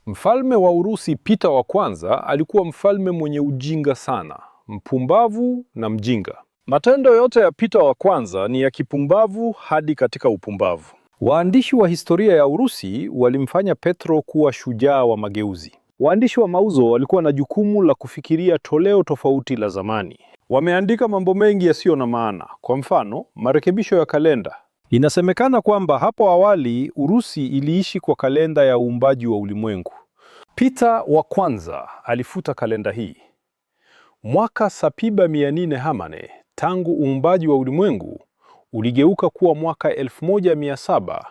Mfalme wa Urusi Peter wa kwanza alikuwa mfalme mwenye ujinga sana, mpumbavu na mjinga. Matendo yote ya Peter wa kwanza ni ya kipumbavu hadi katika upumbavu. Waandishi wa historia ya Urusi walimfanya Petro kuwa shujaa wa mageuzi. Waandishi wa mauzo walikuwa na jukumu la kufikiria toleo tofauti la zamani. Wameandika mambo mengi yasiyo na maana. Kwa mfano, marekebisho ya kalenda. Inasemekana kwamba hapo awali Urusi iliishi kwa kalenda ya uumbaji wa ulimwengu. Peter wa kwanza alifuta kalenda hii. Mwaka 7400 tangu uumbaji wa ulimwengu uligeuka kuwa mwaka 1700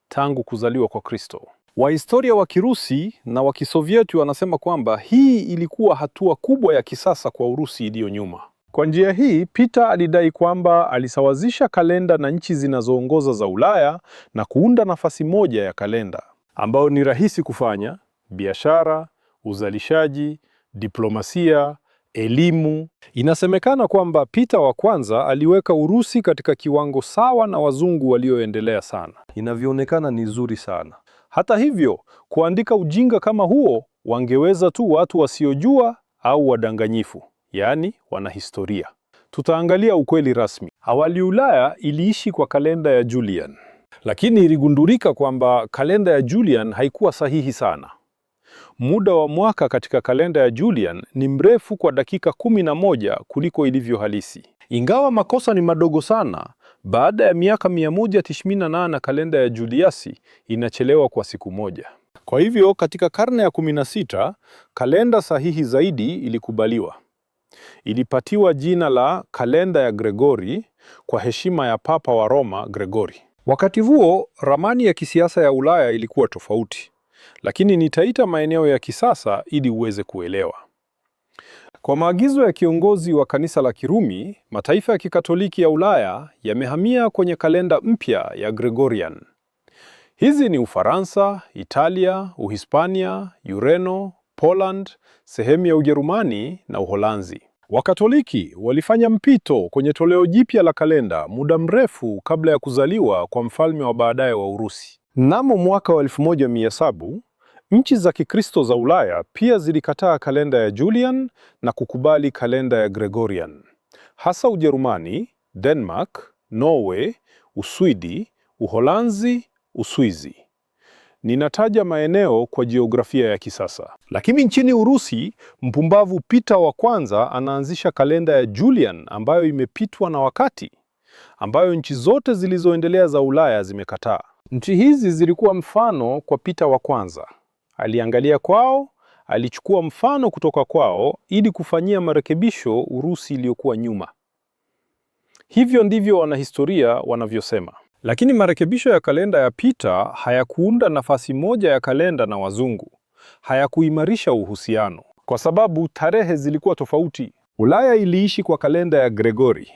tangu kuzaliwa kwa Kristo. Wahistoria wa Kirusi na wa Kisovieti wanasema kwamba hii ilikuwa hatua kubwa ya kisasa kwa Urusi iliyo nyuma. Kwa njia hii, Peter alidai kwamba alisawazisha kalenda na nchi zinazoongoza za Ulaya na kuunda nafasi moja ya kalenda ambayo ni rahisi kufanya: biashara, uzalishaji, diplomasia, elimu. Inasemekana kwamba Peter wa kwanza aliweka Urusi katika kiwango sawa na wazungu walioendelea sana. Inavyoonekana ni zuri sana. Hata hivyo, kuandika ujinga kama huo wangeweza tu watu wasiojua au wadanganyifu, yaani wanahistoria. Tutaangalia ukweli rasmi. Awali Ulaya iliishi kwa kalenda ya Julian, lakini iligundulika kwamba kalenda ya Julian haikuwa sahihi sana. Muda wa mwaka katika kalenda ya Julian ni mrefu kwa dakika 11 kuliko ilivyo halisi. Ingawa makosa ni madogo sana, baada ya miaka 198 kalenda ya Juliasi inachelewa kwa siku moja. Kwa hivyo katika karne ya 16 kalenda sahihi zaidi ilikubaliwa. Ilipatiwa jina la kalenda ya Gregori kwa heshima ya Papa wa Roma Gregori. Wakati huo ramani ya kisiasa ya Ulaya ilikuwa tofauti, lakini nitaita maeneo ya kisasa ili uweze kuelewa. Kwa maagizo ya kiongozi wa kanisa la Kirumi, mataifa ya Kikatoliki ya Ulaya yamehamia kwenye kalenda mpya ya Gregorian. Hizi ni Ufaransa, Italia, Uhispania, Ureno, Poland, sehemu ya Ujerumani na Uholanzi. Wakatoliki walifanya mpito kwenye toleo jipya la kalenda muda mrefu kabla ya kuzaliwa kwa mfalme wa baadaye wa Urusi. Mnamo mwaka wa 1700, nchi za Kikristo za Ulaya pia zilikataa kalenda ya Julian na kukubali kalenda ya Gregorian. Hasa Ujerumani, Denmark, Norway, Uswidi, Uholanzi, Uswizi. Ninataja maeneo kwa jiografia ya kisasa. Lakini nchini Urusi, mpumbavu Peter wa kwanza anaanzisha kalenda ya Julian ambayo imepitwa na wakati, ambayo nchi zote zilizoendelea za Ulaya zimekataa. Nchi hizi zilikuwa mfano kwa Peter wa kwanza. Aliangalia kwao, alichukua mfano kutoka kwao ili kufanyia marekebisho Urusi iliyokuwa nyuma. Hivyo ndivyo wanahistoria wanavyosema. Lakini marekebisho ya kalenda ya Peter hayakuunda nafasi moja ya kalenda na wazungu, hayakuimarisha uhusiano, kwa sababu tarehe zilikuwa tofauti. Ulaya iliishi kwa kalenda ya Gregori,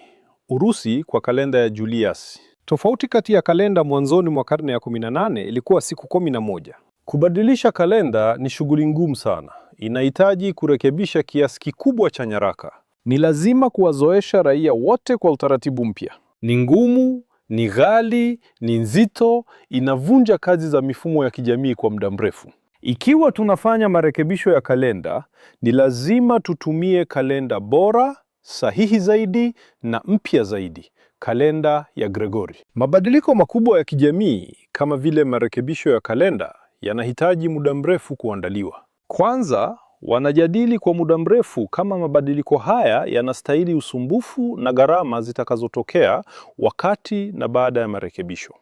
Urusi kwa kalenda ya Julius. Tofauti kati ya kalenda mwanzoni mwa karne ya 18 ilikuwa siku 11. Kubadilisha kalenda ni shughuli ngumu sana. Inahitaji kurekebisha kiasi kikubwa cha nyaraka. Ni lazima kuwazoesha raia wote kwa utaratibu mpya. Ni ngumu, ni ghali, ni nzito, inavunja kazi za mifumo ya kijamii kwa muda mrefu. Ikiwa tunafanya marekebisho ya kalenda, ni lazima tutumie kalenda bora, sahihi zaidi na mpya zaidi, kalenda ya Gregori. Mabadiliko makubwa ya kijamii kama vile marekebisho ya kalenda yanahitaji muda mrefu kuandaliwa. Kwanza, wanajadili kwa muda mrefu kama mabadiliko haya yanastahili usumbufu na gharama zitakazotokea wakati na baada ya marekebisho.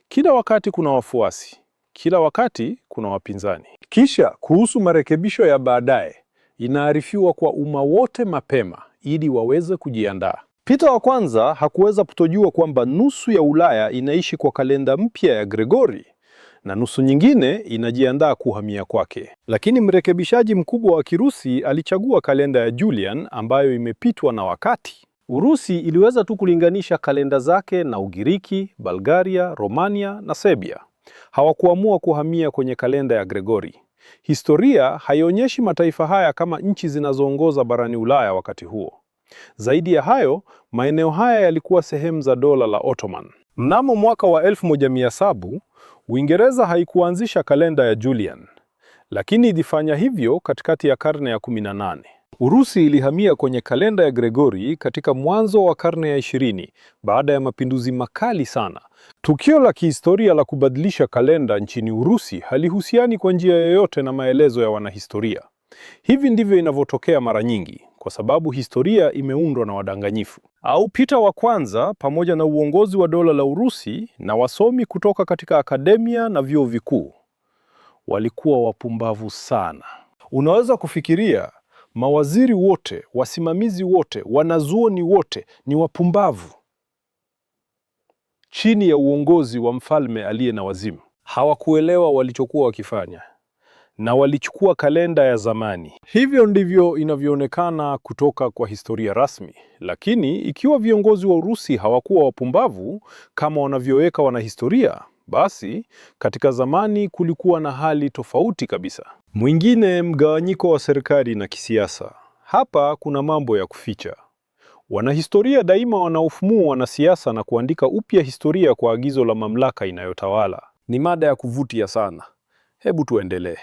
Kila wakati kuna wafuasi, kila wakati kuna wapinzani. Kisha kuhusu marekebisho ya baadaye, inaarifiwa kwa umma wote mapema ili waweze kujiandaa. Peter wa kwanza hakuweza kutojua kwamba nusu ya Ulaya inaishi kwa kalenda mpya ya Gregori na nusu nyingine inajiandaa kuhamia kwake. Lakini mrekebishaji mkubwa wa Kirusi alichagua kalenda ya Julian ambayo imepitwa na wakati. Urusi iliweza tu kulinganisha kalenda zake na Ugiriki, Bulgaria, Romania na Serbia. Hawakuamua kuhamia kwenye kalenda ya Gregori. Historia haionyeshi mataifa haya kama nchi zinazoongoza barani Ulaya wakati huo. Zaidi ya hayo, maeneo haya yalikuwa sehemu za dola la Ottoman. Mnamo mwaka wa 1700, Uingereza haikuanzisha kalenda ya Julian, Lakini ilifanya hivyo katikati ya karne ya 18. Urusi ilihamia kwenye kalenda ya Gregori katika mwanzo wa karne ya 20 baada ya mapinduzi makali sana. Tukio la kihistoria la kubadilisha kalenda nchini Urusi halihusiani kwa njia yoyote na maelezo ya wanahistoria. Hivi ndivyo inavyotokea mara nyingi, kwa sababu historia imeundwa na wadanganyifu. Au Peter wa kwanza pamoja na uongozi wa dola la Urusi na wasomi kutoka katika akademia na vyuo vikuu walikuwa wapumbavu sana. Unaweza kufikiria mawaziri wote, wasimamizi wote, wanazuoni wote ni wapumbavu chini ya uongozi wa mfalme aliye na wazimu. Hawakuelewa walichokuwa wakifanya na walichukua kalenda ya zamani. Hivyo ndivyo inavyoonekana kutoka kwa historia rasmi. Lakini ikiwa viongozi wa Urusi hawakuwa wapumbavu kama wanavyoweka wanahistoria, basi katika zamani kulikuwa na hali tofauti kabisa. Mwingine, mgawanyiko wa serikali na kisiasa. Hapa kuna mambo ya kuficha. Wanahistoria daima wanaofumua wanasiasa na kuandika upya historia kwa agizo la mamlaka inayotawala. Ni mada ya kuvutia sana. Hebu tuendelee.